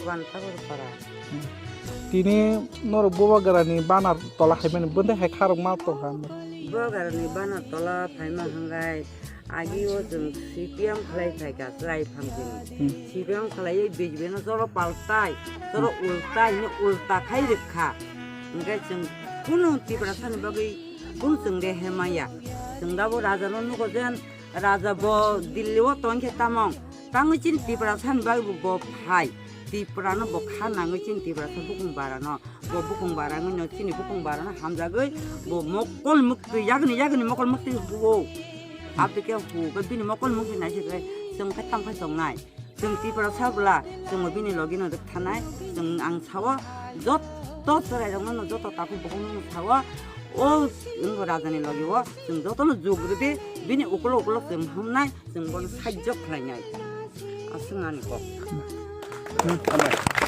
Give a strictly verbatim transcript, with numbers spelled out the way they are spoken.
Ban Thakur Para. Tini norok Bubagrani bana tola haimani bwndai hai kharok ma tongkha. Bubagrani bana tola phaima hwnkhai agi o chwng C P M khlai phaikha chwrai phamjini. Hmm. C P M khlaiwi B J P no joro paltai, joro ultai, hino ulta khai rwkha. Hwnkhe chwng kunu Tiprasani bagwi kunu chwng de hemaya. Chwng dabo raja no nugo jen, raja bo Delhi o tongkhe tamong. Tangwi chini Tiprasani bagwi bo phai. Tiprano bo kha nangwi chini Tiprasa bukung barano. Bo bukung barangwi no chini bukung barano hamjagwi bo mokol muktwi yagni yagni mokol muktwi huo. Abdi khe hu khe bini mokol muktwi naisik khe chwng khe tamo khe tongnai. Chwng Tiprasa bwla chwng bini logi no thanai. Chwng ang sao joto chwrai rokno no joto takhuk bukhuk no sao o wngbo rajani logi o chwng joto no jug rwdi bini ukulo ukulo chwng hamnai. Chwng bono sajjo khlainai. Aswk ani kok. Hmm, hambai.